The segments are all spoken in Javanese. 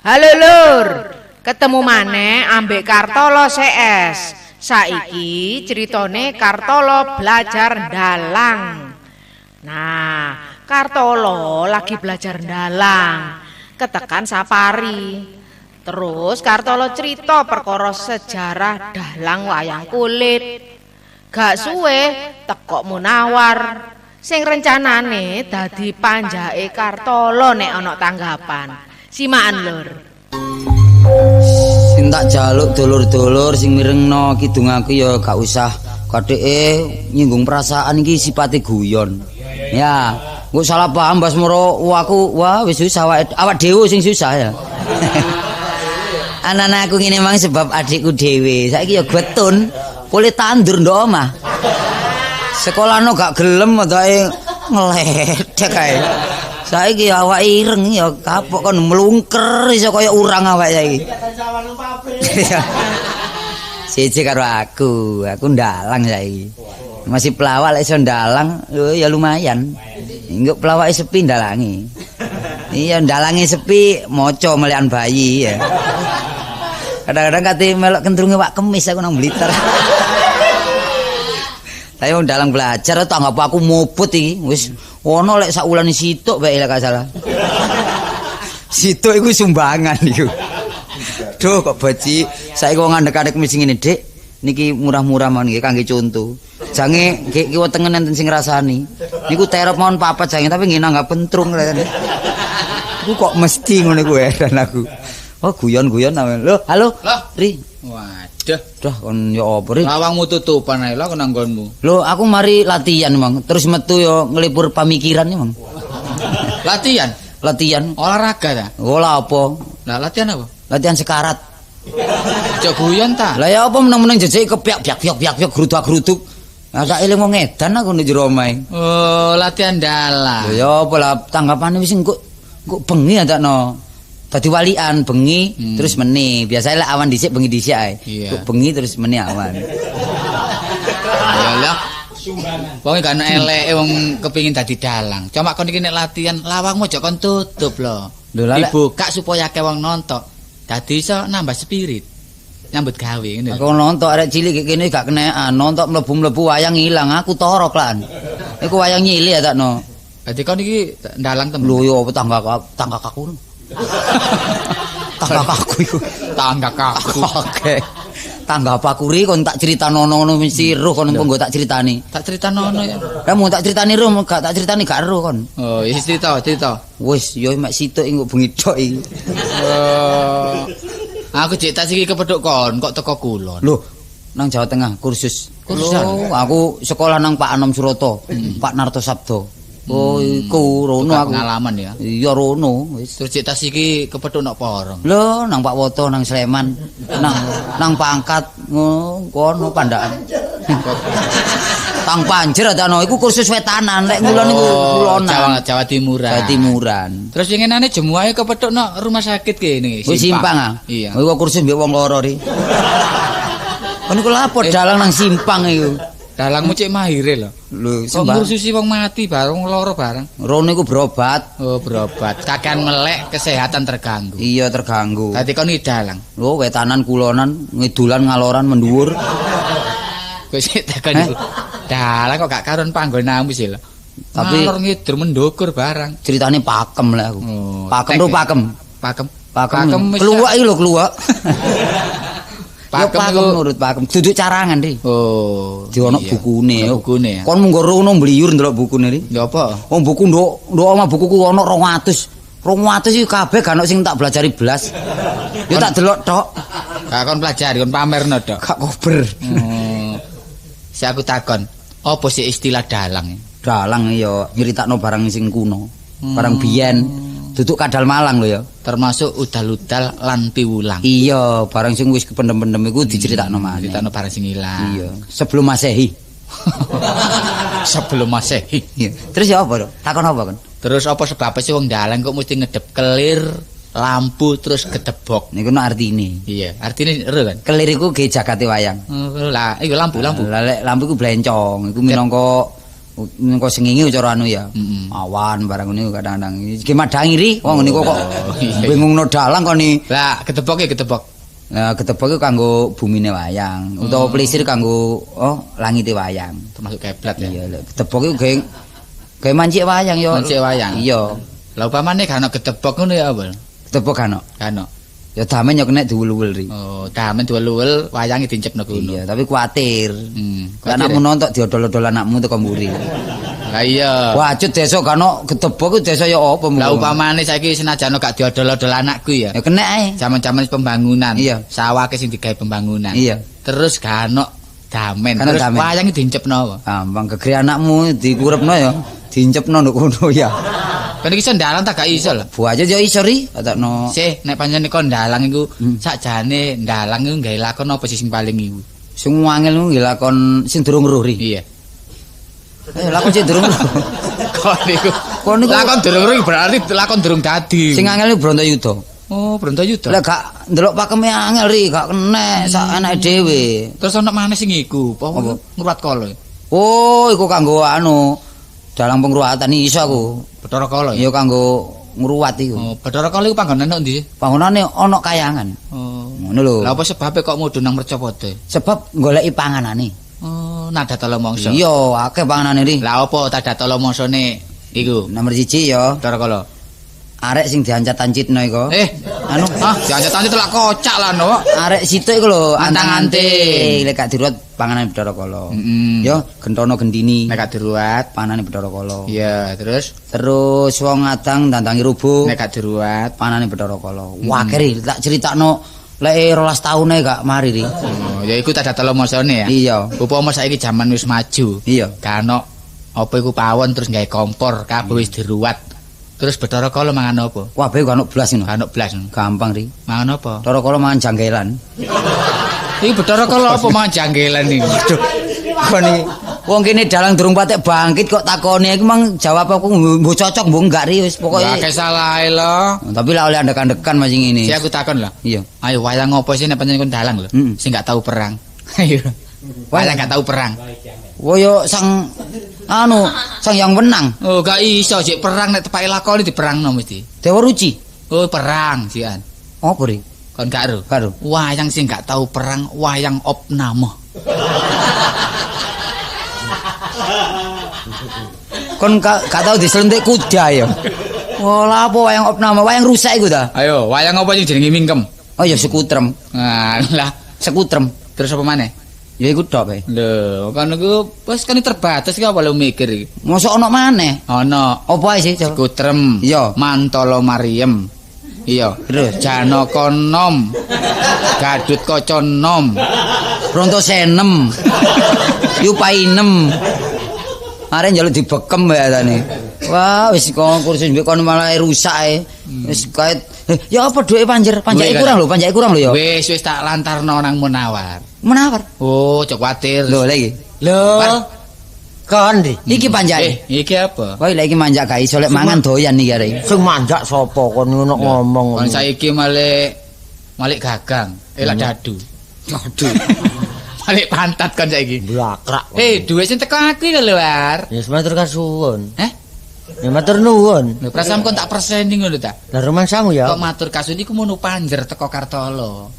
Halo Lur, ketemu maneh ambek Kartolo CS. Saiki critane Kartolo belajar ndalang. Nah, Kartolo lagi belajar ndalang. Ketekan safari. Terus Kartolo cerita perkara sejarah dalang wayang kulit. Gak suwe tekok Munawar sing rencanane dadi panjake Kartolo nek ana tanggapan. Simakan Lur. Sing tak jaluk dulur-dulur sing mirengno kidung aku ya gak usah kathike nyinggung perasaan iki sipate guyon. Ya, engko salah paham Basmoro aku wah wis susah awak dhewe sing susah ya. Anak-anakku ngene mang sebab adikku dhewe. Saiki ya getun, boleh tandur ndok omah. Sekolahno gak gelem adake ngledek kae. Saiki awak ireng ya kapok kon mlungker iso kaya urang awak saiki. Siji karo aku ndalang saiki. Masih pelawak lek iso ndalang, ya lumayan. Engko pelawake sepi ndalangi. Iya ndalangi sepi maca melian bayi ya. Kadang-kadang kate melok kentrunge Wak Kemis aku nang Blitar. Tapi wong dalang belajar tanggap aku muput iki wis ono lek sak wulan situk bae lek gak salah. Situk iku sumbangan iku. Duh kok baci saiki wong ngandhek-andhek mesti ngene, Dik. Niki murah-murah mawon nggih kangge conto. Jange nggih kiwa tengen enten sing ngrasani. Niku terop mawon papat jange tapi nggih nanggap pentrung lek. Iku kok mesti ngono iku heran aku. Oh guyon-guyon lho, halo. Ri. Waduh. Dah kon ya apa Ri? Lawangmu tutupan ae lho nang nggonmu. Lho aku mari latihan Mang, terus metu yo nglipur pamikiran Mang. Latihan? Latihan. Olahraga ta? Oh lah apa? Lah latihan apa? Latihan sekarat. Aja guyon ta? Lah ya apa meneng-meneng jejeke kepiak piak piak piak piak grudak-gruduk. Lah sak eling wong edan aku nek jero omahe. Oh, latihan dalang. Lho ya apa lah tanggapane wis engko bengi adakno. Dadi walian bengi terus meni. Biasane lek awan dhisik bengi dhisik ae. Iya. Bengi terus meni awan. Ya lah. Wong gak ana eleke wong kepengin dadi dalang. Cuma kon iki nek latihan lawangmu aja kon tutup lho. Dibuka supaya akeh wong nonton. Dadi iso nambah spirit. Nyambut gawe ngene. Aku nonton arek cilik kene gak kenekan, nonton mlebu-mlebu wayang ilang, aku torok lan. Iku wayang nyilih ya takno. Dadi kon iki ndalang temen. Lho yo apa tangga kaku. Tangga kaku iku. Tangga kaku. Oke. Tangga pakuri kon tak critano ngono mesti roh kon engko tak critani. Tak critano ya. Lah mau tak critani roh gak tak critani gak roh kon. Oh, wis cerita, cerita. Wis yo mek situk engko bengi tok iki. Oh. Aku jek tak siki kepethuk kon kok teko kulon. Lho, nang Jawa Tengah kursus. Kursusan. Lho, aku sekolah nang Pak Anom Suroto, Pak Narto Sabdo. Oh, iku rono aku. Pengalaman ya. Iya rono wis. Terus jek tas iki kepethuk nok Porong. Lho, nang Pak Woto, nang Sleman, nang Pangkat, ngono kono pandaan. Tang Panjer adano iku kursus wetanan, lek ngulon iku kulonan. Jawa Timuran. Jawa Timuran. Terus winginane jemuahe kepethuk nok rumah sakit kene. Wis simpang ah. Iya. Iku kursus mbek wong loro ri. Kon iku lapo dalang nang simpang iku. Dalangmu cek mahire lho. Lho, kok ngursusi wong mati bareng loro bareng. Rono iku berobat. Oh, berobat. Kakean melek kesehatan terganggu. Iya, terganggu. Dadi kon iki dalang. Lho, wetanan kulonan, ngidulan ngaloran mendhuwur. Kok sik takon iku. Dalang kok gak karon panggonamu sih lho. Tapi ngalor ngidur mendukur barang. Ceritane pakem lek aku. Oh, pakem ro pakem. Pakem. Pakem. Kluwak iki lho, kluwak. Pakem pakem nurut pakem. Duduk carangan ri. Oh. Di ono bukune. Bukune ya. Kon munggo rono mbliyur ndelok bukune ri. Ya apa? Wong buku nduk omah bukuku ono 200. 200 iki kabeh gak ono sing tak belajari blas. Ya tak delok tok. Gak kon pelajari, kon pamerno tok. Gak kober. Oh. Si aku takon, apa sih istilah dalang? Dalang ya nyeritakno barang sing kuno. Barang biyen. Duduk kadal Malang lho ya. Termasuk udal-udal lan piwulang. Iya, barang sing wis kependem-pendem iku diceritakno maneh. Critakno barang sing ilang. Iya, sebelum Masehi. Sebelum Masehi. Iya. Terus ya apa, Dok? Takon apa kon? Terus apa sebabnya sih wong dalang kok mesti ngedep kelir, lampu terus gedebok? Niku no artine. Iya, artine ero kan. Kelir iku ge jagate wayang. Oh, lah, iku lampu, lampu. Lah lek lampu iku blencong, iku minangka Engko sengingi cara anu ya. Awan barang ngene kadang-kadang. Iki madangi ri wong niku kok bingungno dalang kok ni. Lah gedebok ya gedebok. Lah gedebok iku kanggo bumine wayang utawa plisir kanggo langite wayang. Termasuk keblat ya. Iya, gedebok iku gawe mancik wayang ya. Mancik wayang. Iya. Lah upamane gak ono gedebok ngono ya apa? Gedebok gak ono. Gak ono. Ya damen ya kena diwul-wul ri. Oh, damen diwul-wul wayange dincepno kono. Iya, tapi kuwatir. Anakmu nontok diodol-odol anakmu teko mburi. Lah iya. Wacut desa gak ono gedebok iku desa ya apa Lah upamane saiki senajan gak diodol-odol anakku ya. Ya kena ae. Jaman-jaman pembangunan. Iya. Sawake sing digawe pembangunan. Iya. Terus gak ono damen. Terus wayange dincepno apa? Gampang gegere anakmu dikurepno ya. Dincepno nduk kono ya. Kan iki iso ndalang ta gak iso lho. Bu aja ya iso ri, atakno. Sih, nek pancen kon ndalang iku sakjane ndalang iku gawe lakon apa sih sing paling iku? Sing angel iku nggih lakon sing durung roh ri. Iya. Lakon sing durung roh. Kon niku. Kon niku lakon durung roh berarti lakon durung dadi. Sing angel iku Brontoyuda. Oh, Brontoyuda. Lah gak ndelok pakeme angel ri, gak kenek sak anake dhewe. Terus ana maneh sing iku, apa ngruwat kala? Oh, iku kanggo anu dalang pengruwatan iso aku. Bathara Kala ya? Iya kanggo ngruwat iku. Oh, Bathara Kala iku panggonane nang ndi? Panggonane ana kayangan. Oh. Ngono lho. Lah apa sebabe kok mudhun nang Mercapada? Sebab goleki panganane. Oh, Nadatala Mangsa. Iya, akeh panganane ri. Lah apa Nadatala Mangsane iku? Nomor 1 ya. Bathara Kala. Arek sing diancat-ancitno iku. Anu, diancat-ancit lak kocak lah no. Arek situk iku lho, antang-anting. Lek gak diruwat panganane Bathara Kala. Ya, gentono gendini. Nek gak diruwat panganane Bathara Kala. Iya, terus terus wong adang dandangi rubuh. Nek gak diruwat panganane Bathara Kala. Wah, keri tak critakno lek 12 taune gak mari ri. Oh, ya iku Nadatala Mangsane ya. Iya. Upama saiki jaman wis maju. Iya. Gak ono apa iku pawon terus gawe kompor, kabeh wis diruwat. Terus Bathara Kala mangan apa? Kabeh gak ono blas ngono. Gak ono blas. Gampang ri. Mangan apa? Bathara Kala mangan janggelan. Iki Bathara Kala apa mangan janggelan iki? Aduh. Kon iki wong kene dalang durung patek bangkit kok takoni iki mang jawab aku mbok cocok mbok enggak ri wis pokoke. Lah akeh salahe lho. Tapi lah oleh andek-andekan masih ngene. Si aku takon lho. Iya. Ayo wayang apa sih nek pancen kon dalang lho? Sing gak tau perang. Ayo. Wayang gak tau perang. Wo yo sang anu sang yang wenang. Oh gak iso jek perang nek tepake lakoni diperangno mesti. Dewa Ruci. Oh perang jian. Apa ri? Kon gak ero. Gak ero. Wayang sing gak tau perang wayang opname. Kon gak tau diselentik kuda ya. Wah lha apa wayang opname wayang rusak iku ta? Ayo wayang apa sing jenenge mingkem? Oh ya sekutrem. Nah lah sekutrem. Terus apa maneh? Ya iku tok bae. Lho, kan iku wis kan terbatas iki apa lho mikir iki. Mosok ono maneh? Ono. Apa ae sih? Sekutrem. Iya. Mantala Mariem. Iya. Terus Janaka nom. Gadut Kaca nom. Brontosenem. Yupainem. Arek njaluk dibekem wae atane. Wah, wis kon kursus mbek kon malah rusak ae. Wis kait ya apa duwe panjer? Panjake kurang lho, panjake kurang lho ya. Wis wis tak lantarno nang Munawar. Munawar. Oh, cok kuwatir. Lho lha iki. Lho. Kon ndi? Iki panjake. Iki apa? Wah, lha iki manjak gak iso lek mangan doyan iki arek. Sing manjak sapa kon ngono ngomong. Kon saiki malik malik gagang, elak dadu. Aduh. Malik pantat kon saiki. Blakrak. Duwe sing teko aku lho, War. Ya matur kasuwun. Heh? Ya matur nuwun. Lho, perasaan kon tak perseni ngono ta? Lah rumangsamu ya. Kok matur kasuwun iku mono panjer teko Kartolo.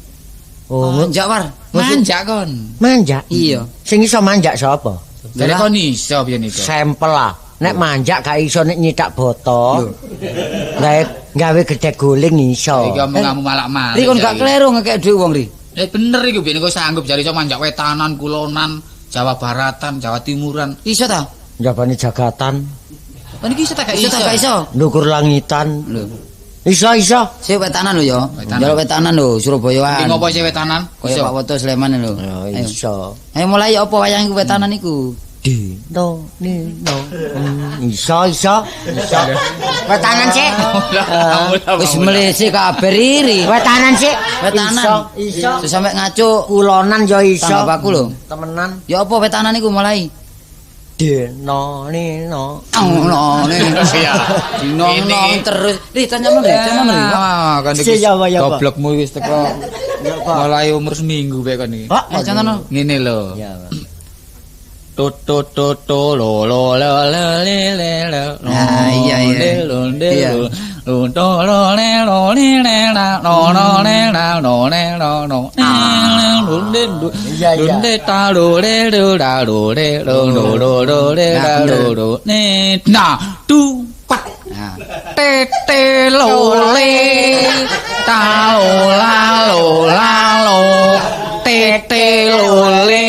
Oh, manjak War. Manjak kon. Manjak? Iya. Sing iso manjak sapa? Jare kon iso piye niku? Sampel lah. Nek manjak gak iso nek nyitak boto. Gawe gawe gedhe guling iso. Iki omonganmu malak-malik. Ri kon gak kleru ngekek dhuwit wong ri. Bener iku biyen kok sanggup jare iso manjak wetanan, kulonan, Jawa Baratan, Jawa Timuran. Iso ta? Njabane jagatan. Kon iki iso ta gak iso? Iso ta gak iso? Ndukur langitan. Lho. Iso iso. Sik wetanan lho ya. Njaluk wetanan lho Surabayaan. Iki ngopo sik wetanan? Kaya Pak Woto Sleman lho. Ya iso. Ayo mulai apa wayang iku wetanan iku? Di no ni no. Iso iso. Iso. Wetanan sik. Wis mlese kabeh riri. Wetanan sik. Wetanan. Iso iso. Wis sampe ngacuk. Kulonan ya iso. Tanggap aku lho. Temenan. Ya apa wetanan iku mulai? Dino nino. Ngono ne. Iya. Dino terus. Ri tanya mri, tanya mri. Ah, kan iki goblokmu wis teko. Mulai umur seminggu bae kon iki. Ayo contohno. Ngene lho. Ya. To to to to lo lo lo lo le le lo. Nah, iya, iya. Lo le Iya. lo. Lo to lo le lo le le la lo lo le la lo le lo lo. Lo le lo. Iya, iya. Lo le ta lo le lo la lo le lo lo lo lo le la lo lo ne na tu pat. Nah. Tete lo le ta lo la lo la lo tete lo le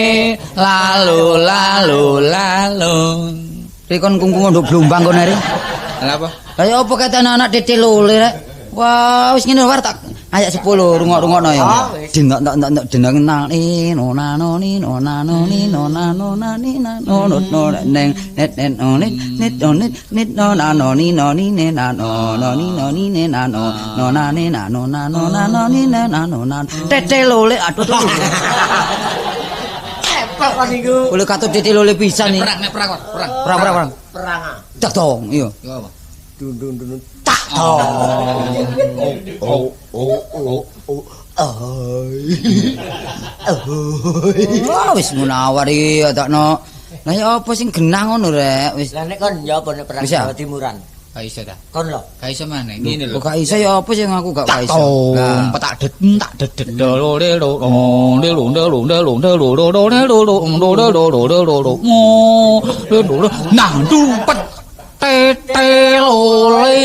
la lo la lo la lo. Rikon kungkung nduk blumbang kono rek. Lha apa? Lah ya apa kata anak-anak tete lole rek? Wah, wis ngene war tak ayat 10 rungok-rungokno ya. Dendok ndok ndok ndok dendok nang ni no na no ni no na no ni no na no na ni na no no no neng net net no net net no net net no na no ni no ni ne na no no ni no ni ne na no no na ne na no na no na no ni na na no na tete lole aduh tuh. Apa kon iku? Oleh katut tete lole pisan nih. Perang nek perang perang. Perang perang perang. Perang ah. Tak dong, iya. Iku apa? Dun dun dun. Tak. Oh oh oh oh oh. Wah, wis munawar iki adakno. Lah ya apa sing genah ngono rek? Wis Lah nek kon ya apa nek perang Wis ya? Jawa Timuran? Gak iso ta. Kon lho. Gak iso maneh ngene lho. kok gak iso ya apa sing aku gak Tak iso. Lah, petak det tak det det lo le lo lo le lo le lo le lo le lo lo lo le lo lo lo le lo lo le lo lo mo le lo lo nah du pet te te lo le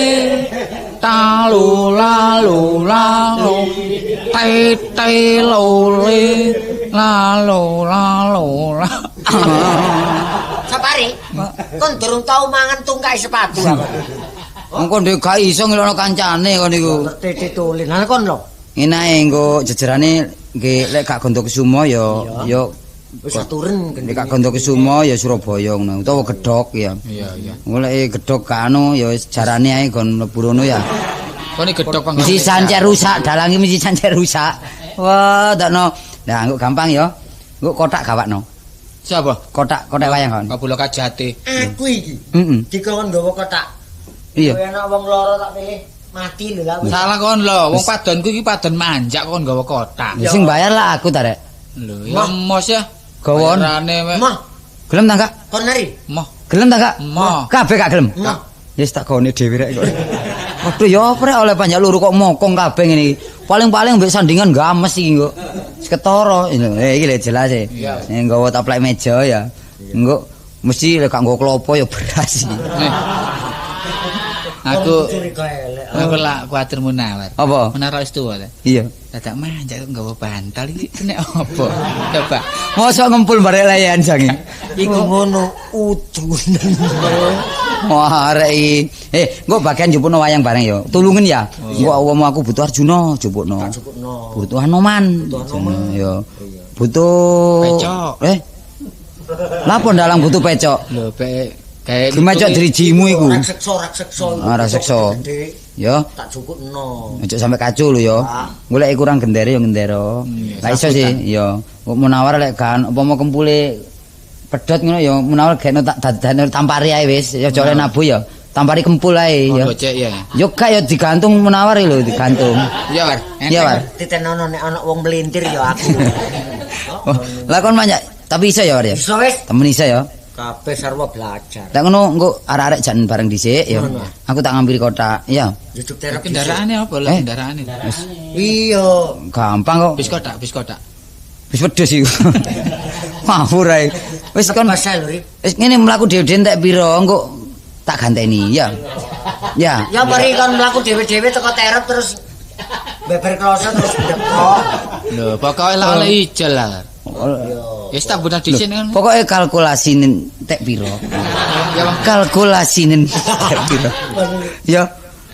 ta lo la lo la lo te te lo le la lo la lo la. Sapari. Kon durung tau mangan tungkai sepatu aku. Wong kon ndek gak iso ngelokno kancane kon niku. Tete tulen. Lah kon lho. Ngene ae engko jejerane nggih lek gak Gondokusumo ya ya Wis aturen nek gak Gondokusumo ya Surabaya ngono utawa Gedhok ya. Iya iya. Engko lek Gedhok gak anu ya wis jarane ae gon mlebu rono ya. Kon iki gedhok panggon. Mesti sancek rusak, dalange mesti sancek rusak. Wah, dakno. Lah engko gampang ya. Engko kotak gawakno. Siapa? Kotak kotak wayang kon. Kabula Kajati. Aku iki Heeh. dikon nggawa kotak. Iya. Kowe ana wong loro tak pilih mati lho lah. Salah kon lho, wong padonku iki padon manjak kon nggawa kotak. Ya sing bayar lah aku ta rek. Lho, ya mos ya. Gawon. Bayarane wek. Mah, Gelem ta, Kak? kon nari. Moh. Gelem ta, Kak? Moh. Kabeh gak gelem. Moh. Wis tak gone dhewe rek kok. Waduh ya apa rek oleh panjak luru kok mokong kabeh ngene iki. Paling-paling mbek sandingan games iki kok. Wis ketara. Iki lho jelas e. Nggawa taplek meja ya. Engko mesti lek gak nggawa klopo ya beras iki. Aku Curiga elek. aku lak kuwatir munawar. Apa? Munawar wis tuwa ta. Iya. Dadak manjak kok nggawa bantal iki nek apa? Coba. Mosok ngempul barek layan jange. Iku ngono udunan. Wah, arek iki. Engko bagian jupukno wayang bareng ya. Tulungen ya. Engko umpama aku butuh Arjuna, jupukno. Cukupno. Butuh Anoman. Butuh ya. Butuh Pecok. Lah apa ndalang butuh pecok? Lho, pek gawe Gemecok drijimu iku. Raseksa raseksa. Ah, raseksa. Gede. Ya, Tak cukupno. ojo sampe kacu lho ya. Golek kurang gendere ya gendera. Lah iso sih, ya. Kok munawar lek kan apa mau kempule pedhot ngono ya munawar gekno tak dadane tampari ae wis. Ya aja oleh nabu ya. Tampari kempul ae ya. Gocek ya. Yo gak ya digantung munawar lho digantung. Iya, War. Iya, War. Titenono nek ana wong melintir ya aku. Oh, lah kon banyak tapi iso ya War ya. Iso wis. Temen iso ya. Kabeh sarwa belajar. Lah ngono engko arek-arek jan bareng dhisik ya. Aku tak ngambil kotak. Iya. Jujuk terep. Kendaraane apa lho Eh. kendaraane? Iya. Gampang kok. Bis kotak, bis kotak. Wis wedhus iku. Ngawur ae. Wis kon Pas lho, Ri. wis ngene mlaku dhewe-dhewe entek pira engko tak ganteni ya. Ya. Ya mari kon mlaku dhewe-dhewe teko terep terus beber kloso terus ndekok. Lho, pokoke lah oleh ijol lah. Wis tak butuh dhisik kan. Pokoke kalkulasine entek pira. Ya, Bang. Kalkulasine entek pira. Ya.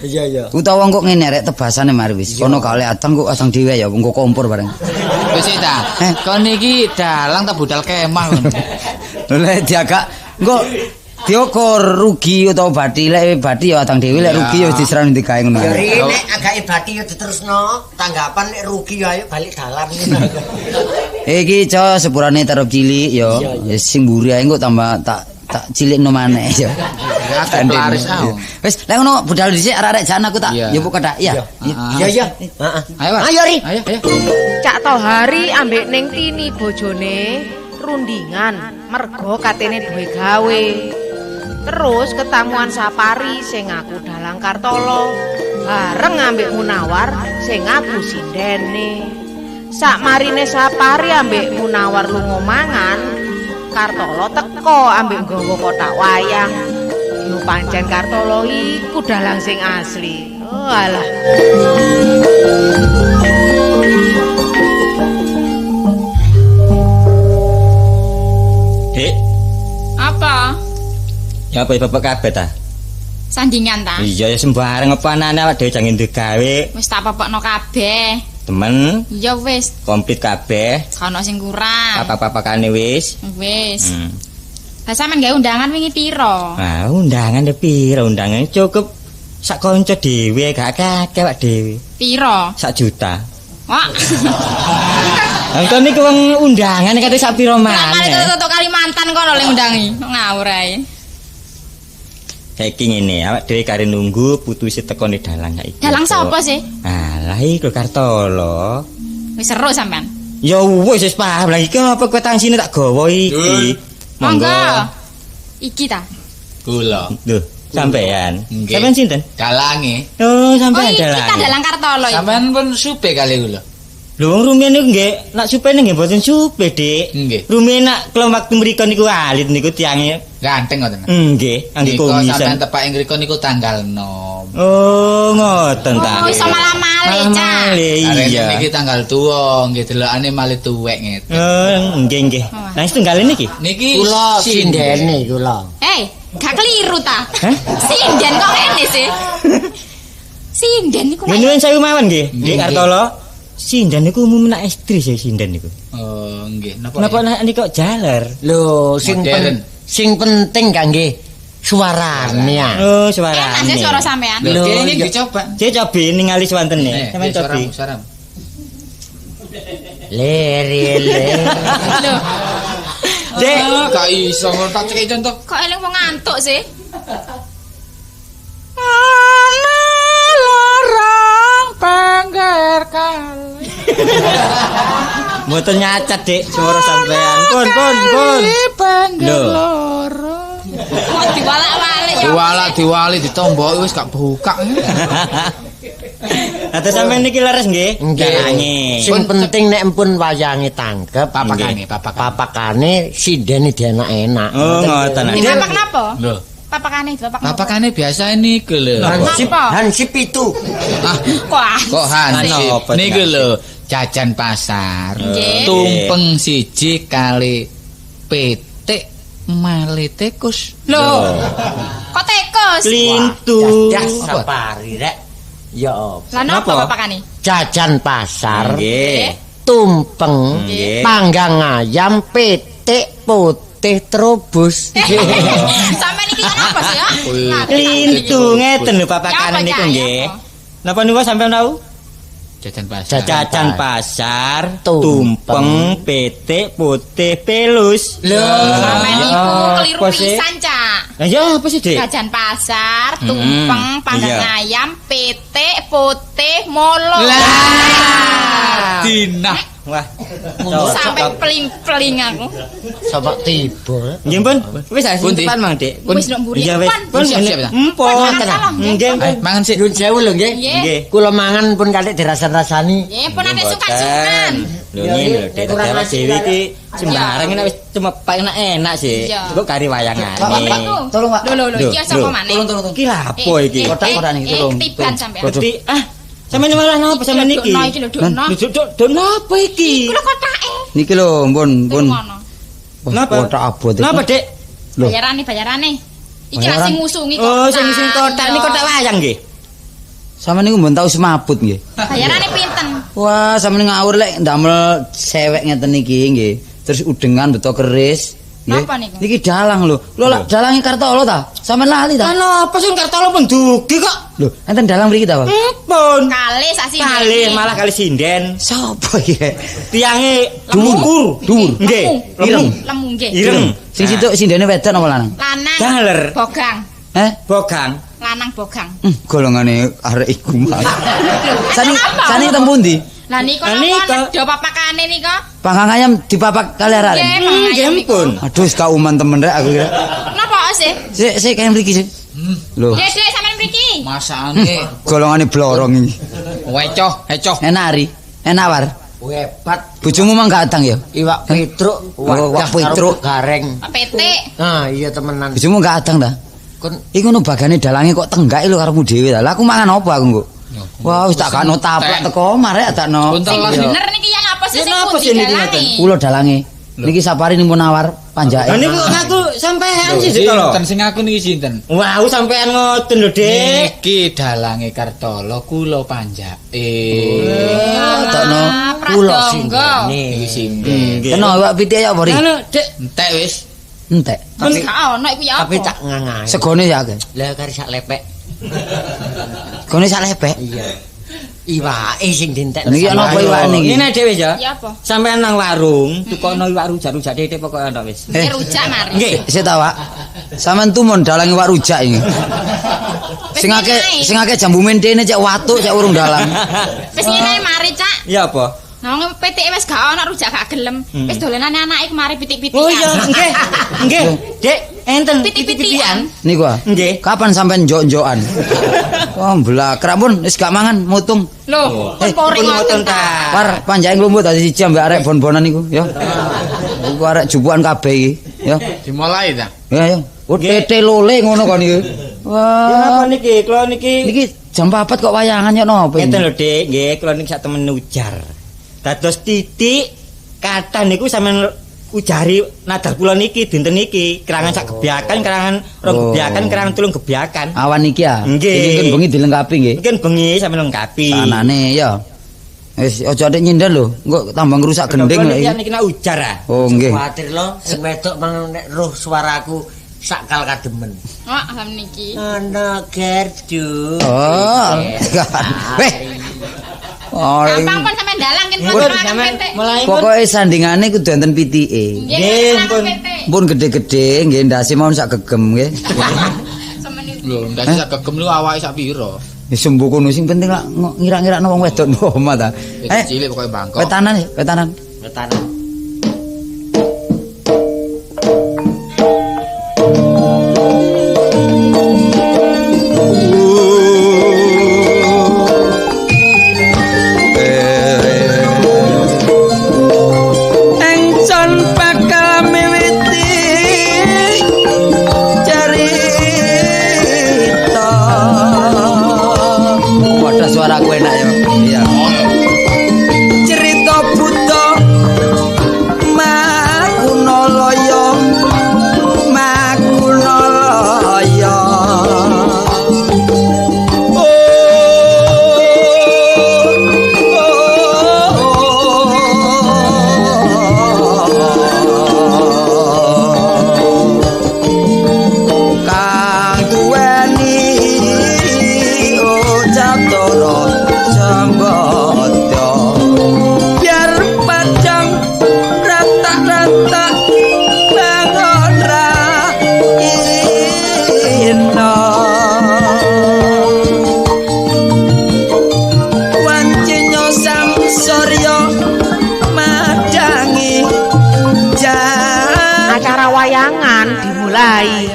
Iya iya. Utawa engko ngene rek tebasane mari wis. Kono gak oleh adang kok adang dhewe ya engko kompor bareng. Wis ta. Eh. Kon iki dalang tak budal kemah kon. Lha diagak engko diukur rugi utawa bathi lek bathi ya adang dhewe lek rugi ya wis diserang digawe ngono. Ya Ri nek agake bathi ya diterusno, tanggapan nek rugi ya ayo balik dalan. Iki co sepurane terop cilik ya. Ya sing mburi ae engko tambah tak tak cilikno maneh ya. Ya, aku laris ah. Wis lek ngono budal dhisik arek-arek jan aku tak Iya. njupuk kedak ya. Iya iya. Heeh. Ayo, War. Ayo Ri. Ayo, ayo. Cak Tohari ambek Ning Tini bojone rundingan Mergo katene duwe gawe. Terus ketamuan Sapari sing ngaku dalang Kartolo, bareng ambek Munawar sing ngaku sindene. Sakmarine Sapari ambek Munawar lunga mangan, Kartolo teko ambek nggawa kotak wayang. Yo pancen Kartolo iku dalang sing asli. Oh alah. Dik, Apa? ya apa bapak kabeh ta? Sandingan ta? Iya ya sembarang apa anane awak dhewe jangan digawe. Wis tak popokno kabeh. Temen Iya wis, komplit kabeh, gak ono sing kurang. apa-apakane wis. Wis. Lah sampean gawe undangan wingi piro? Wah, undangan ya piro undangan cukup sak kanca dhewe gak akeh awak dhewe. Piro? Sak juta. Wah. Lah niku wong undangan kate sak piro Lah mari maneh. tutuk Kalimantan kono le undangi. Ngawur ae. Saiki ngene, awak dhewe kare nunggu putuse tekone dalang saiki. Dalang sapa sih? Alah iku Kartolo. Wis seru sampean. Ya wis wis paham lah iki apa kowe tangsine tak gawa iki. Monggo. Iki ta. Kula. Lho, sampean. Nggih. Sampean sinten? Dalange. Oh, Oh sampean iki dalang. ta dalang Kartolo iki. Sampean pun supe kali kula. Lho wong rumiyin niku nggih, nak supene nggih mboten supe, Dik. Nggih. Rumiyin nak kula waktu mriku niku alit niku tiange. Ganteng ngoten. Nggih, angge Niku komisan. sampean tepak ing mriku niku tanggal 6. Oh, ngoten ta. Oh iso malah malih, Cak. Malih, iya. Niki tanggal tuwa, nggih delokane malih tuwek ngeten. Oh, nggih nggih. Lah setunggal niki. Niki Kula sindene kula. Hei, gak keliru ta? Hah? Sinden kok ngene sih? Sinden iku Nggih nuwun sewu mawon nggih, Dik Nggih. Kartolo. Sinden niku umum nak estri sih sinden niku. Oh, nggih. Napa? Napa nak niku kok jaler? Lho, sing Modern. sing penting kangge suarane. Ya. Oh, suarane. Enak sih suara sampean. Lho, Lho, kene iya. dicoba. Cek cobi ningali swantene. Sampeyan cobi. Suaramu, suaramu. Lere le. Lho, Dek, Gak iso ngono tak cekek contoh. kok eling wong ngantuk sih? Ana lorong pinggir kali. mboten nyacat, Dik, suara sampean. Pun, pun, pun. Pinggir Lho. lorong. Kok diwalak-walik ya? Diwalak diwali ditomboki wis gak buka. Lah sampean niki leres nggih? Nggih. Dalange. Sing penting nek empun wayange tangkep, Papakane, papakane. papakane sindene dienak-enak. Oh, ngoten. Ini papak napa? Lho, Papakane dipapak napa? papakane biasa niku lho. Hansip, Napa? hansip itu. Ah, Kok ah? kok hansip Napa niku lho, jajan pasar. Nggih. Tumpeng siji kali pitik male tikus. Lho. Kok tikus? Lintu. Jas Sapari rek. Ya apa? Lah napa Napa? papakane? Jajan pasar, Nggih. tumpeng, Nggih. panggang ayam, pitik putih terobos. Sampeyan iki kan apa sih ya? Lintu ngeten lho papakane Ya apa, niku Cak? nggih. Ya apa? Napa niku sampean tau? Jajan pasar. Jajan pasar, Tumpeng. tumpeng, pitik putih pelus. Lho, Sampeyan niku keliru Apa sih? pisan, Cak. Lah ya apa sih, Dik? Jajan pasar, tumpeng, panggang iya. ayam, pitik putih molo. Lah, dinah. Wah. Sampai peling-peling aku. Sapa tiba. Nggih pun, wis ah Pun, Dik. depan Mang, Dik. Wis ndok mburi. Iya wis. Pun. Pun Siap, siap, siap. Empun. Pun, salah, nggih. Nggih. Eh, mangan sik. Nyun sewu lho nggih. Nggih. Nggih. Kula mangan pun kali dirasan-rasani. Nggih, pun ate sungkan-sungkan. Lho ngene lho, Dik. Kurang Dadi awak nasi dhewe iki sembarang nek wis cemepak enak-enak sih. Iya. Kok kari wayangane. Tolong, Pak. Lho lho lho, Lho, iki sapa lho. maneh? Tolong, tolong, tolong. Iki lha apa iki? Kotak-kotak niki, tolong. Ketiban sampean. Berarti ah sampeyan malah napa sampeyan niki? Dokno iki lho, dokno. Lho, dok napa iki? Iku lho kotake. Niki lho, pun, pun. Ngono. Wah, Napa? Kotak abot iki. Napa, Dik? Lho. Bayarane, bayarane. Iki lak Bayaran. sing ngusungi kotak. Oh, sing sing kotak ini kotak wayang nggih. Sampeyan niku mbon tau semaput nggih. Bayarane pinten? Wah, sampeyan ngawur lek ndamel sewek ngeten iki nggih. Terus udengan beto keris. Nggih. Napa niku? Niki dalang lho. Lho lak dalange Kartolo ta? Sampeyan lali ta? Lah napa sing Kartolo pun dugi kok? Lho, enten dalang mriki ta, Pak? Empun. Kalih sak sini. Kalih malah kalih sinden. Sopo iki? Tiange dhuwur. Dhuwur. Nggih. Ireng. Lemu nggih. Ireng. Sing situk sindene wedok napa lanang? Lanang. Daler. Bogang. Eh? Bogang. Lanang bogang. Golongane arek iku mah. Lho, Sani apa? sani teng pundi? Lah nika napa nedha papakane nika? Panggang ayam dipapak kali arek. Nggih, pun. Aduh, wis kauman temen rek aku kira. Napa sih? Sik, sik kaya mriki sik. Lho. Nggih, Dik, sampean mriki. Masakane Golongane blorong iki. wecoh, ecoh. Enak ari. Enak war. Hebat. Bojomu mang gak adang ya? Iwak petruk, Oh, iwak petruk. gareng. Petik. Ah, iya temenan. Bojomu gak adang ta? Kon Iku ngono bagane dalange kok tenggak lho karepmu dhewe ta. Lah aku mangan apa aku engko? Wah, wis tak gakno taplak teko omah rek takno. Telas Sing bener niki ya napa sih sing Napa pundi sih niki dalange? Kula dalange. Niki sapari ning Munawar panjake. Lah niku ngaku sampean sih Dik Tolo. Sinten sing aku niki sinten? Wah, aku sampean ngoten lho, Dik. Niki dalange Kartolo kula panjake. Takno kula Pradongga. Iki sinden. Nggih. Kena iwak pitik ya apa ri? Anu, Dik, Entek wis. Entek. Wis gak ono iku ya apa? Tapi tak ngangae. Segone ya akeh. Lah kari sak lepek. Segone sak lepek. Iya. Iwake sing dientek. Niki ana apa iwake niki? Ngene dhewe ya. Ya apa? Sampean nang warung, tukokno iwak rujak-rujak titik pokoke ana wis. Iki rujak mari. Nggih. Sik ta, Pak. Sampeyan tumon dalang iwak rujak iki. Sing akeh sing akeh jambu mentene cek watuk cek urung dalang. Wis ngene mari, Cak. Ya apa? Nah, wong pitike wis gak ono rujak gak gelem. Wis dolenane anake kemari pitik-pitikan. Oh iya, nggih. Nggih, Dik, enten Pitik-pitikan. Niku ah. Nggih. Kapan sampean njok-njokan? Wah, blakrak pun wis gak mangan mutung. Lho, pun pori ngoten ta. War panjake nglumpuk dadi siji ambek arek bon-bonan iku ya. Iku arek jupukan kabeh iki ya. Dimulai ta. Ya ya. Oh tete lole ngono kon iki. Ya napa Wah. niki? Kula niki Niki jam 4 kok wayangan ya napa ngeten ini? lho, Dik. Nggih, kula niki sak temen ujar. Dados titik kathah niku sampean ujari nadar kula niki dinten niki, kerangan sak gebyakan, kerangan rong Oh. gebyakan, kerangan telung gebyakan. Awan iki ya. Nggih. Iki kan bengi dilengkapi nggih. Mungkin bengi sampean lengkapi. Anane ya. Wis aja atik nyinden lho, engko tambah ngrusak gending lho lho iki. iki. Niki nak ujar ah. Oh nggih. Kuwatir lho, sing wedok mang nek roh suaraku sakal kademen. Oh, alham niki. Ana gerdu. Oh. Weh. Oh, Gampang pun sampean dalang kin pun Pun kerangan sampean pitik. mulai pun. Pokoke sandingane kudu enten pitike. Nggih, Nggih, kerangan pun. pitik. Pun gede-gede nggih ndase mawon sak gegem nggih. Semeni. Lho, ndase sak gegem lu awake sak pira? Wis sembuh kono sing penting lak ngira-ngirakno wong wedok omah ta. Wis cilik pokoke bangkok. Wetanan ya, wetanan. Wetanan. Engson bakal miwiti cerita. Wadah suaraku enak ya. Iya. Cerita buta makunalaya makunalaya. Kang duweni ucap toro jambata biar pacang rata-rata bangun raina wancinya sang surya madangi Acara wayangan dimulai.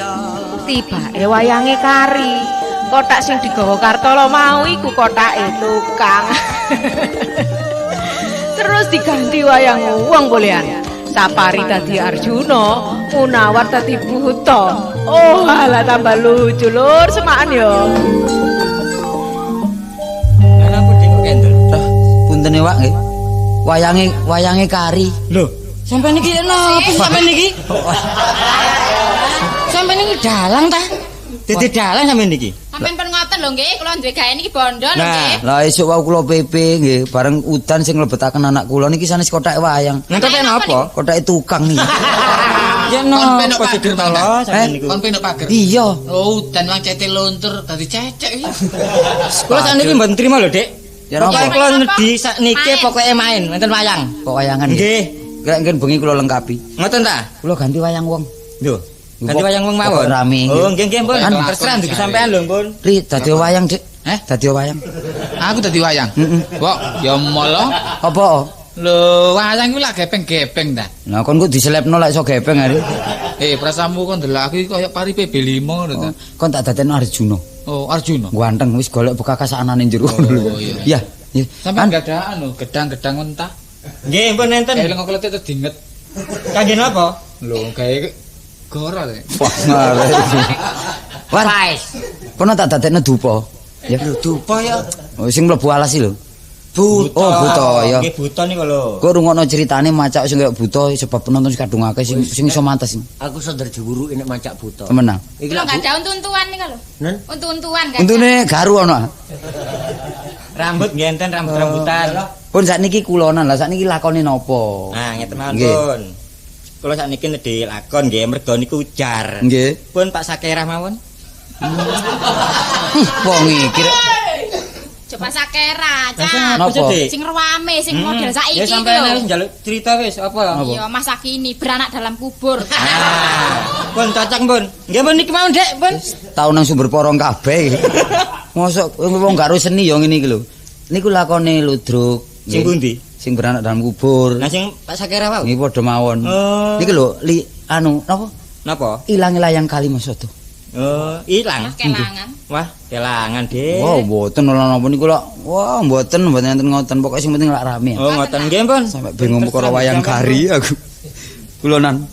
Tibake wayange kari. Kotak sing digawa Kartolo mau iku kotake tukang. Terus diganti wayang wong bolehan. Sapari dadi Arjuna, Munawar dadi Buta. Oh, alah tambah lucu lur semaan yo. Lah napa Dik kok kendel? Punten Wak nggih. Wayange wayange kari. Lho, sampean niki napa sih sampean niki? Sampean niki dalang ta? Dadi dalang sampean niki. Sampean pun ngoten lho nggih, kula duwe gawe niki bondo lho nggih. Lah esuk wau kula PP nggih, bareng udan sing nglebetaken anak kula niki sanes kotake wayang. Nang kotake napa? Kotake tukang niki. Ya Kon penok napa pager Dik Tolo sampean niku? Kon penok pager. Iya. Oh, udan wong cece luntur dadi cecek iki. Kula sakniki mboten trima lho, Dik. Ya napa? Pokoke kula nedhi sakniki Main. pokoke main wonten wayang. Kok wayangan Nggih. Kira ngen bengi kula lengkapi. Ngoten ta? Kula ganti wayang wong. Lho, ganti wayang wong mawon. Pokok rame. Oh, nggih nggih, Pun. Kan Terserah ndugi sampean lho, Pun. Ri dadi wayang, Dik. Eh? Dadi wayang. Aku dadi wayang. Heeh. Kok ya molo. Apa? Lho, wayang iku lak gepeng-gepeng ta. Nah, kon kok diselepno lek iso gepeng are. Prasamu kon ndelok aku iki koyo pari PB5 ngono ta. Kon tak dadekno Arjuna. Oh, Arjuna. Ganteng wis golek bekakas anane jero. Oh, iya. Iya, iya. Sampeyan gak ada anu, gedang-gedang mentah. Nggih, pun enten. Kayak lengo kletik terus dinget. Kangge napa? Lho, gawe goro le. Wah, ngarep. War. Kono tak dadekno dupa. Ya. Lho dupa ya. Oh, sing mlebu alas iki lho. Buta. Oh, buta ya. Nggih buta niku lho. Kok rungokno ceritane macak sing kaya buta sebab penonton sing kadung akeh sing sing iso mantes. Aku sonder juwuruke nek macak buta. Temenan. Iki Lho lak gak ada untu-untuan niku lho. Nen? Untu-untuan gak. Untune garu ana. Rambut nggih enten rambut-rambutan. Pun sakniki kulonan lah sakniki lakone napa? Nah, ngeten mawon Nggih. pun. Kula sakniki nedhi lakon nggih mergo niku ujar. Nggih. Pun Pak Sakerah mawon. Wong iki rek. Coba sakera, Cak. Napa? Sing ruame, sing model saiki Ya iki sampeyan lho. wis njaluk cerita wis apa? Iya, masa kini beranak dalam kubur. Ah, pun cocok pun. Nggih pun niki mawon, Dek, pun. Tau nang sumber porong kabeh. Mosok wong gak ro seni ya ngene iki lho. Niku lakone ludruk. Sing pundi? Sing beranak dalam kubur. Lah sing Pak Sakerah wau. Nggih padha mawon. Oh. Niki lho li anu napa? Napa? Ilange layang Kalimasada. Oh, ilang. Wah, kelangan. Wah, kelangan, Dik. Wah, mboten ora napa niku lak. Wah, mboten mboten enten ngoten. Pokoke sing penting lak rame. Oh, ngoten nggih, pun. Sampai bingung perkara wayang kari aku. Kulonan.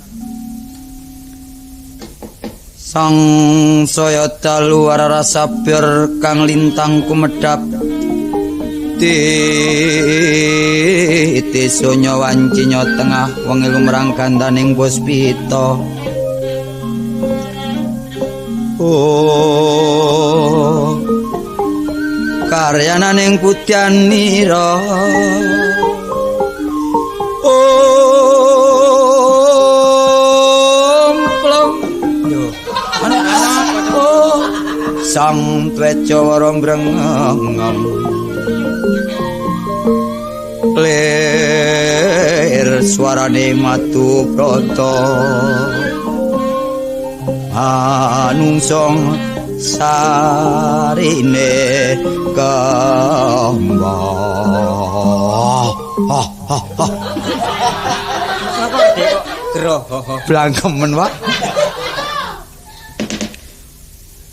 Sang saya dalu arara sabir kang lintang kumedhap. Titi sonya wancinya tengah wengi lumrang gandaning puspita. Oh, karyananing putyanira. Om plong. Oh, sang Twecawara mbrengeng. Lir suarane matu prata. Anungsong sarine kembang. Sapa, Dik, kok geroh? Blangkemen, Pak.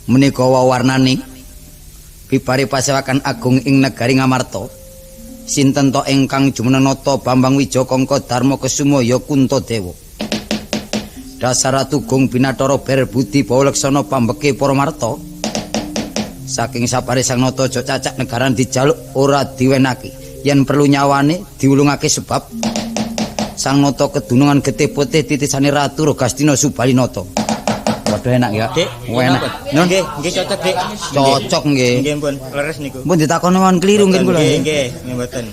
Menika wawarnani bibare pasewakan agung ing negari Ngamarta. Sinten to ingkang jumeneng nata Bambang Wijakangka Darma Kesuma ya Kuntadewa. Dasar Ratu Gung Binathara Berbudi bawa leksana pambeke para marta. Saking sapare sang nata aja cacak negaran dijaluk ora diwenake. Yen perlu nyawane diwulungake sebab sang nata kedunungan getih putih titisane Ratu Rogastina Subalinata. Waduh enak ya. Dik, Enak. Nun? Nggih, nggih cocok, Dik. Cocok nggih. Nggih, pun leres niku. Pun ditakoni mawon kliru nggih kula. Nggih, nggih, nggih mboten.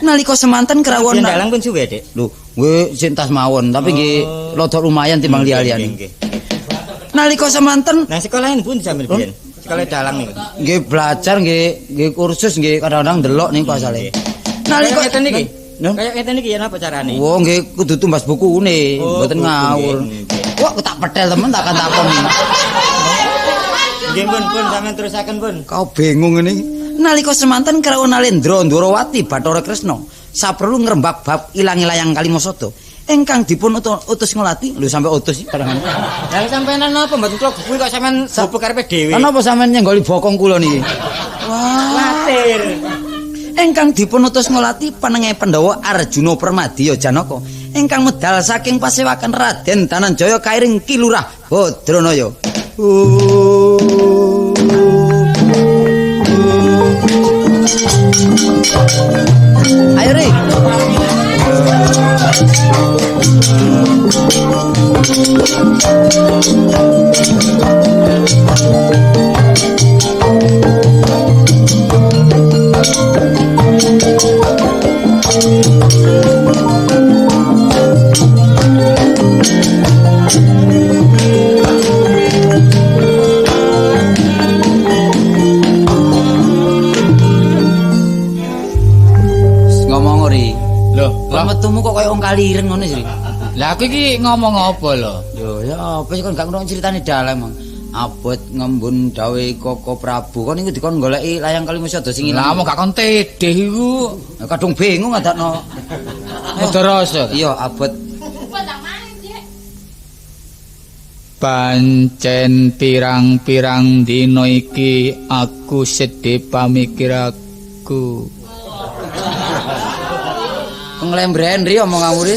Nalika semanten krawon Dalang pun suwe, Dik. Lho, nggih sintas mawon, tapi nggih rada lumayan timbang liya-liyane. Nggih, nggih. Nalika semanten Nah, sekolahan pun sampeyan biyen. Sekolah dalang niku. nggih belajar nggih, nggih kursus nggih kadang-kadang ndelok niku asale. Nalika ngeten iki. Nggih. Kayak ngeten iki ya napa carane? Wah, nggih kudu tumbas bukune, Oh, mboten buku, ngawur. nggih. Wah, aku tak petel temen tak akan takon. Nggih, pun, pun sampeyan terusaken, pun. Kau bingung ini. Nalika semanten krawon Nalendra Ndwarawati Bathara Kresna saperlu ngrembak bab ilange layang Kalimasada ingkang dipun utus ngulati lho sampe utus iki barang. Lah sampeyan napa mboten kula gugu kok sampeyan gubuk karepe dhewe. Lah napa sampean nyenggoli bokong kula niki? Wah. Kuwatir. Ingkang dipun utus ngulati panenge Pandhawa Arjuna Permadiya Janaka ingkang medal saking pasewakan Raden Dananjaya kairing Ki Lurah Badranaya. Ayo Ri. Ngomong Ri. Lho, Kok metumu kok koyo wong kaliren ngono sih. Lah aku iki ngomong apa lho? Lho, ya apa sih kon gak ngrungokne critane dalang, Mang. Abot ngembun dawuhe Koko Prabu. Kon iku dikon goleki layang Kalimasada sing Lah ilang. mau gak kon tedeh iku. Kadung bingung ngadakno. Udah rasa. Iya, abot. Pancen pirang-pirang dina iki aku sedih pamikiraku. Nglembren ri omong ngawur.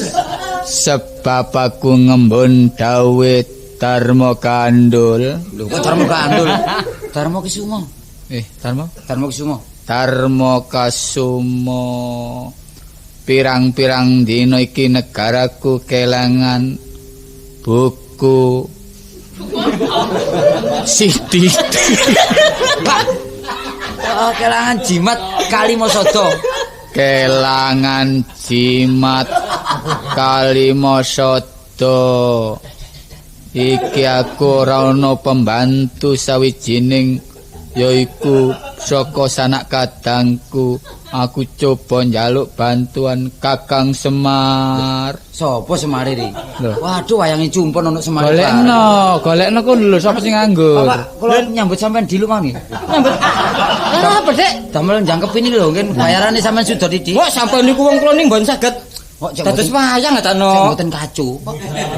Sebab aku ngembun dawuhe Darma Kandul. Lho kok Darma Kandul? Darma Kisumo. Darma? Darma Kisumo. Darma Kasumo. Pirang-pirang dina iki negaraku kelangan buku Siti. Oh, kelangan jimat Kalimasada. Kelangan jimat Kalimasada. Iki aku ora ana pembantu sawijining yaiku saka sanak kadangku. Aku coba njaluk bantuan Kakang Semar. Sopo Semar iki? Lho. Waduh, wayange cumpon ono Semar. Golekno, golekno ku lho sapa sing nganggur. Bapak, kula nyambut sampean diluk mawon nggih. Nyambut. Apa, Dik? Damel jangkep ini lho, nggih bayarane sampean sudah titik. Kok sampean niku wong kula ning mboten saged Kok cek dados wayang cek ta no. mboten kacu.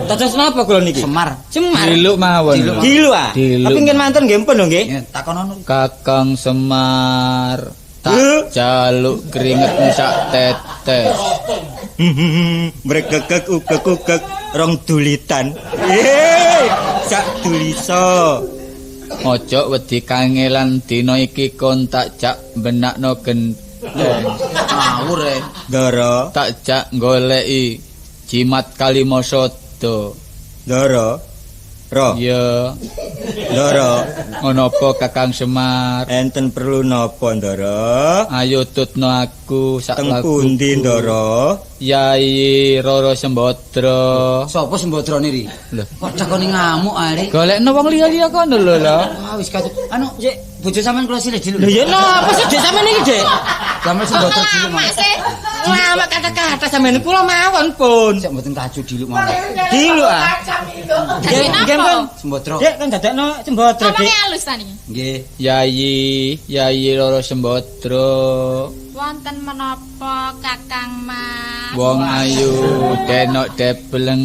Dados napa kula niki? Semar. Semar. Diluk mawon. Diluk ah. Diluk. Tapi nggih manten nggih pun lho nggih. Ya, takonono. Kakang Semar tak jaluk keringetmu sak tetes. Mregegeg ugeg-ugeg rong dulitan. Eh, sak dulisa. Ojo wedi kangelan dina iki kon tak jak benakno genteng. Ngawur e. Ndara, Tak jak goleki jimat Kalimasada. ndara. Ro, Ya, ndara. ngono apa Kakang Semar? Enten perlu napa, Ndara? Ayo tutno aku sak Teng lagu. pundi, Ndara? Yai Roro Sembadra. Sopo Sembadrane ri? Lho. Kok takoni ngamuk ae ri? Golekno wong liya-liya kono lho lho. Wah, wis kacau. Anu, Cek, bojo sampean kula silih diluk. Lho ya napa sih Dik sampean iki, Dik? Damel Sembadra diluk mawon. Lama kata-kata sampean kula mawon pun. Cek mboten kacu diluk mawon. Diluk ah. Nggih, nggih pun. Sembadra. Dik kan dadekno Sembadra, Dik. Ngomongnya halus ta niki. Nggih. Yai, Yai Roro Sembadra. Wonten menapa Kakang Mas? Wong ayu denok debleng.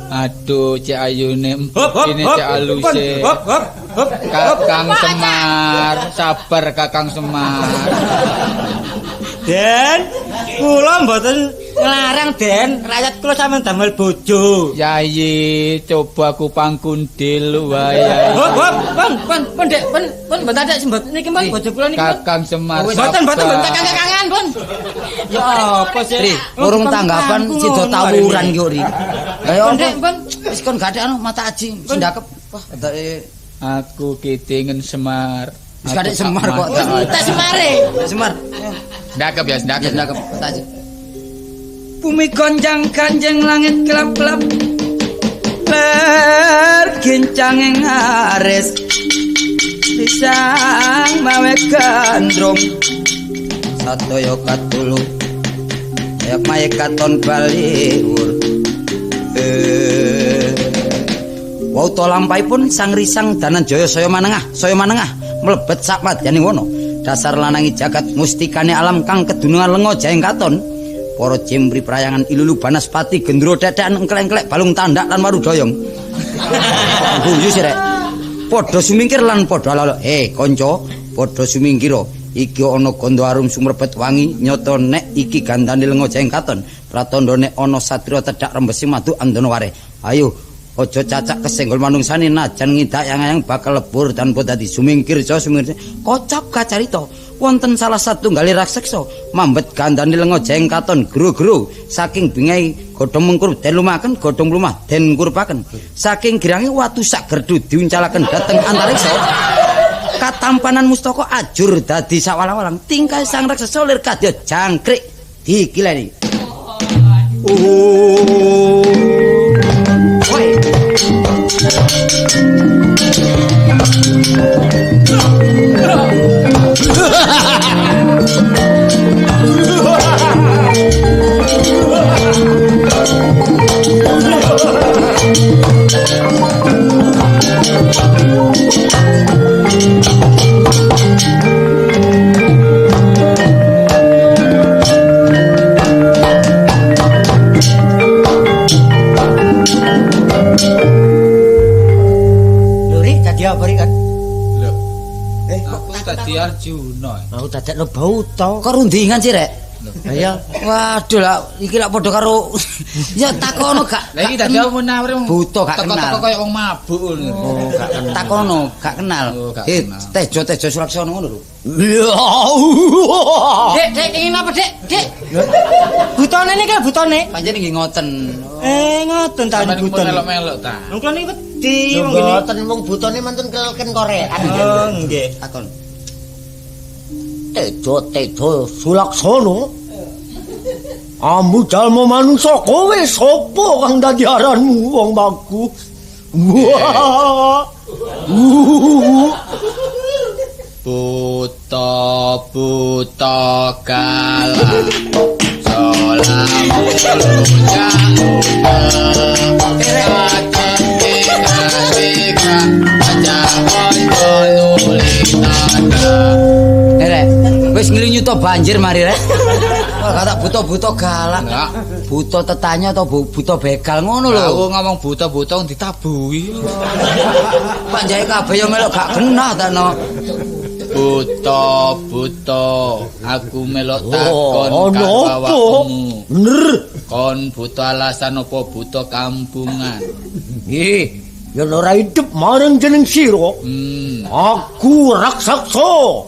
Aduh, cek ayune Hop hop ini hop. cek aluse. Hop hop hop. Kakang Semar, sabar Kakang Semar. Den, kula mboten nglarang Den, rakyat kula sampean damel bojo. Yai, coba aku pangkundil wae. Yai. Hop hop, pun pun pun Dik, pun pun mboten ada sembot niki pun bojo kula niki pun. Kakang Semar. Mboten mboten sabar. mboten kangen-kangen pun. Ya apa sih? Ri, urung tanggapan sida tawuran ki ri. Kaya Pun apa? Dik, pun. Wis kon gak ada anu mata aji sindakep. Wah, ndake Aku kitingen Semar. Wis kadek Semar kok. Wis entek semare. Semar. Ndakep ya, Ya ndakep. ndakep mata aji. Bumi gonjang kanjeng langit kelap-kelap ler gincang ing aris pisang mawe gandrung Sadaya katulu. Ya maye katon baliwur. Wauta lampahipun Sang Risang Dananjaya saya manengah mlebet sak madyaning wana. Dasar lanangi jagat mustikane alam kang kedunungan lenga jaeng katon. Para jembri prayangan ilulu banaspati gendro dedekan engklek-engklek balung tandak lan warudoyong. Guyu sih rek. Padha sumingkir lan padha lalo. Kanca, padha sumingkira. Iki ana gandha arum sumrebet wangi nyata nek iki gandane lenga jaeng katon. Pratandha nek ana satriya tedhak rembesi madu andana wareh. Ayo aja cacak kesenggol manungsane najan ngidak yang-yang bakal lebur tanpa dadi sumingkir ja sumingkir. Kocap kacarita wonten salah satunggal raseksa mambet gandane lenga jaeng katon gro-gro saking bingai godhong mengkur den lumaken godhong lumah den kurpaken saking girange watu sak gerdu diuncalaken dhateng antariksa. Katampanan mustaka ajur dadi sawalang-walang tingkah sang raksasa lir kadya jangkrik dikileni. Woi. Arjuna. Aku dadekno buta. Kok rundingan sih, Rek? Ayo. Waduh lah, iki lak padha karo ya takono gak. Lah iki dadi Munawar wong Buta gak kenal. Teko-teko kaya wong mabuk ngono. Oh, gak kenal. Takono gak kenal. Oh, gak Eh, kenal. Tejo-tejo Sulaksono ngono lho. Dek, Dek, ingin apa, Dek? Dek. Butone niki lho butone. Pancen nggih ngoten. Eh, ngoten ta Sampeyan buton. melok-melok ta. Wong kula niki wedi Lho wong ngene. mboten wong butone mantun keleken korean. Oh, nggih. Takon. Tejo-tejo Sulaksono. Ambu jalma manungsa kowe sapa kang dadi aranmu wong bagus? Wah. Buta buta galak. Solamu Eh, Rek, wis ngelinyuta banjir mari, Rek. Wah, gak tak buta-buta galak. Buta tetanya atau buta begal ngono lho. Aku ngomong buta-buta ditabuhi. Pak Jai kabeh yo melok gak genah ta no. Buta buta, aku melok takon Oh, karo ana apa? awakmu. Bener. Kon buta alasan apa buta kampungan? Nggih, yen ora hidup marang jeneng sira, aku raksasa.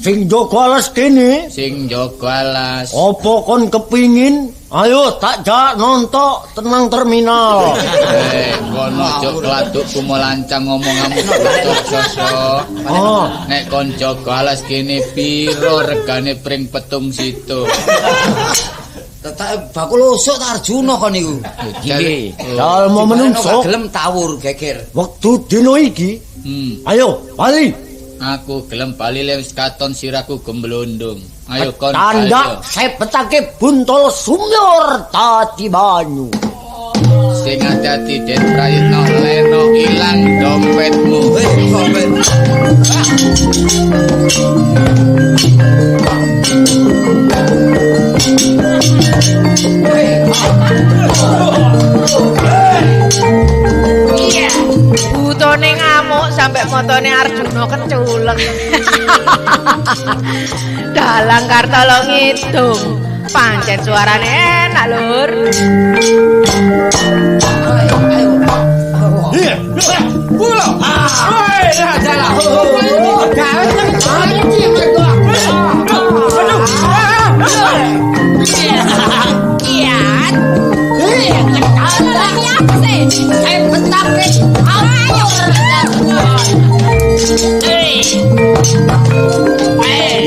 Sing jaga alas kene, Sing jaga alas. apa kon kepingin? Ayo tak jak nontok tenang terminal. Eh, kon aja kladuk kumulancang ngomonganmu buta sasa. Oh. Nek kon jaga alas kene piro regane pring petung situ? Tetake bakul usuk ta Arjuna kon niku. Nggih, jalma menungso Gak gelem tawur geger. wektu dina iki. Ayo, bali. Aku gelem bali le wis katon sirahku gemblondong. Ayo kon Tanda bali. sepetake buntol sumur tati banyu. Sing ati-ati Den Prayitno leno ilang dompetmu. Hei, dompet. Butone ngamuk sampe motone Arjuna keculek. Dalang Kartolo ngidung. Pancen suarane enak, Lur.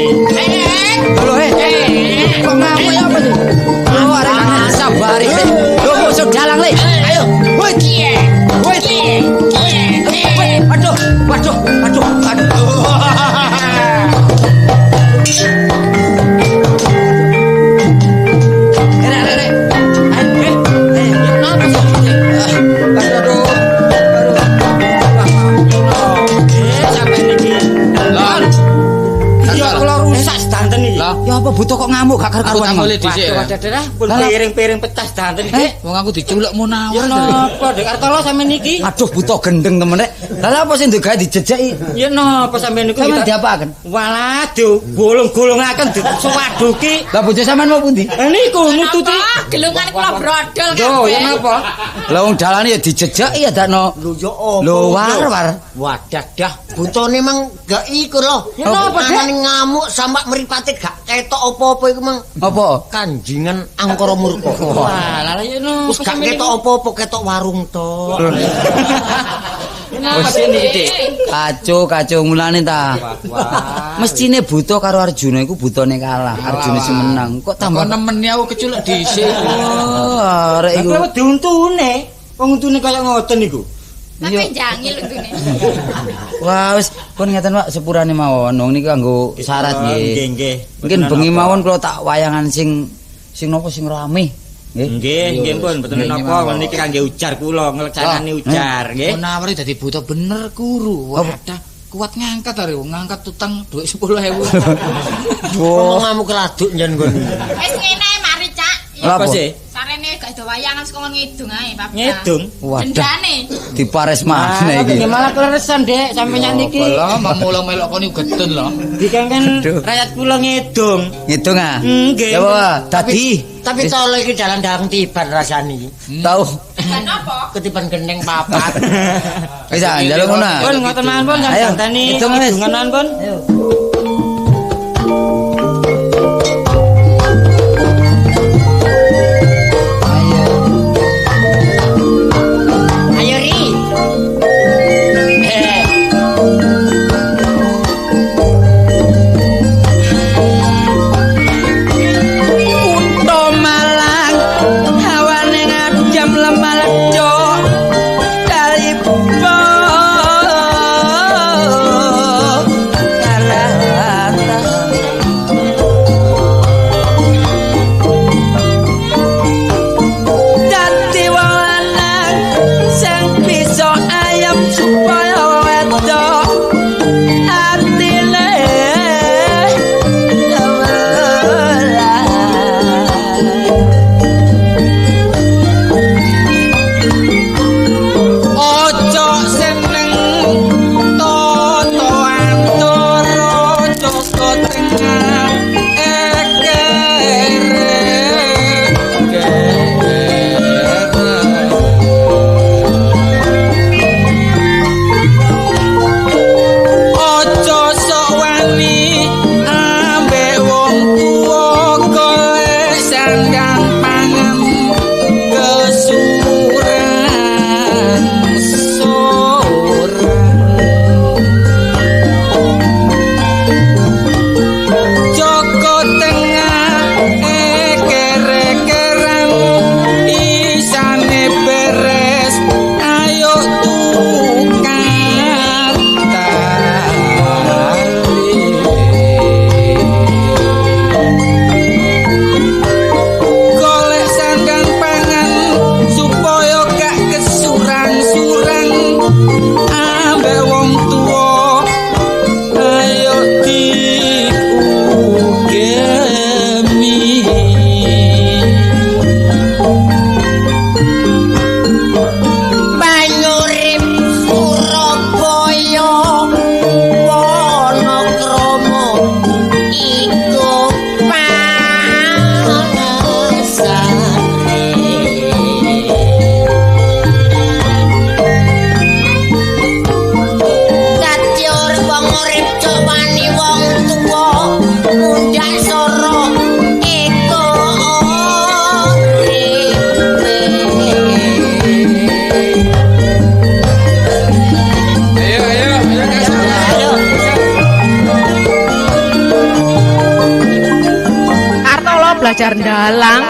Lho, eh. Kok ngamuk ya apa sih? Lho, arek sabar iki. Lho, musuh dalang le. Ayo. Woi. Woi. Aduh, waduh, aduh, aduh. Rek, rek, rek. Eh, eh, kenapa sih? Aduh, aduh. Sampai niki. Lon. Iya, kula rusak sedanten iki. Lah, Ya apa butuh kok ngamuk gak aku karu-karuan tak emang? boleh dhisik. Waduh, waduh, dah, pun Lah, lah. piring-piring pecah sedanten iki. Wong aku diculuk Munawar. Ya napa, Dek Kartolo sampean niki? Aduh buta gendeng temen rek. Lah apa sing digawe dijejeki? Ya napa sampean niku? Sampeyan diapakaken? Walah, digolong-golongaken disewaduki. Lah bojo sampean mau pundi? Lah niku nututi. Gelungan kula brodol Yo, ya napa? Lah wong dalane ya dijejeki ya dakno. Lho ya apa? Lho war-war. Wadah dah, butone mang gak iku lho. Ya napa, Dek? Anane ngamuk sampak mripate gak ketok apa-apa iku mang Apa? kanjingan angkara murka. Wah, lah ya napa? Wis gak ketok apa-apa, ketok warung tok. Napa sih niki, Dik? Kacau kacau mulane ta. Mestine buta karo Arjuna iku butane kalah, Arjuna sing menang. Kok Tambah tambah nemeni aku keculuk dhisik. Oh, arek iku. Lah kowe diuntune. Wong untune kaya ngoten niku. Tapi jangil untune. Wah, wis pun ngeten Pak sepurane mawon. Wong niku kanggo syarat Nggih, nggih. nggih. Mungkin bengi mawon kula tak wayangan sing sing napa sing rame. Nggih. Nggih, nggih pun mboten Nggih, napa mawon. niki kangge ujar kula, ngleksanani ujar, nggih. Munawar dadi buta bener kuru. Wadah, kuat ngangkat arek wong ngangkat utang dhuwit 10.000. Wong ngamuk keladuk njen nggon. Wis ngene mari, Cak. Lah Apa apa? sih? Sarene kene gak ada wayangan saka ngidung ae, Pak. Ngidung? Waduh. Dendane. Dipares maneh iki. Iki malah kleresan, Dek, sampeyan niki. Lah mamula melok kon iku getun lho. Dikengken Aduh. rakyat kula ngidung. Ngitung ah. Nggih. Ya apa? Dadi Tapi tolo iki dalan-dalan tiban rasane iki. tau. Dan apa? Ketiban gendeng papat. Wis ah, njaluk ngono ah. Pun ngoten mawon pun Ayo, sampeyan hitung, wis. ngidungan pun. Ayo. Ayo Ri. Kutha Malang hawane ngadem lemah ledo dalipo karata dadi wong lanang sing bisa ayem supaya wedok atine Ojo seneng toto antara Joko Tengah ekere Ojo sok wani ambek wong tuwa golek sandang pangan kesuran soran Joko Tengah ekere-keran isane beres ayo tukar tali golek sandang pangan supaya gak kesurang-surang ambek wong tuwa ayo diugemi. Banyurip Surabaya Wonokromo iku pasare. Dadi wong urip wani wong tuwa mundhak soro eko uripe. Ayo ayo ayo Ayo. Kartolo belajar ndalang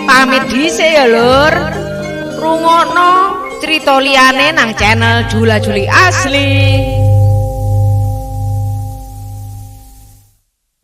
pamit dhisik ya lur rungokno crita liyane nang channel Jula Juli Asli.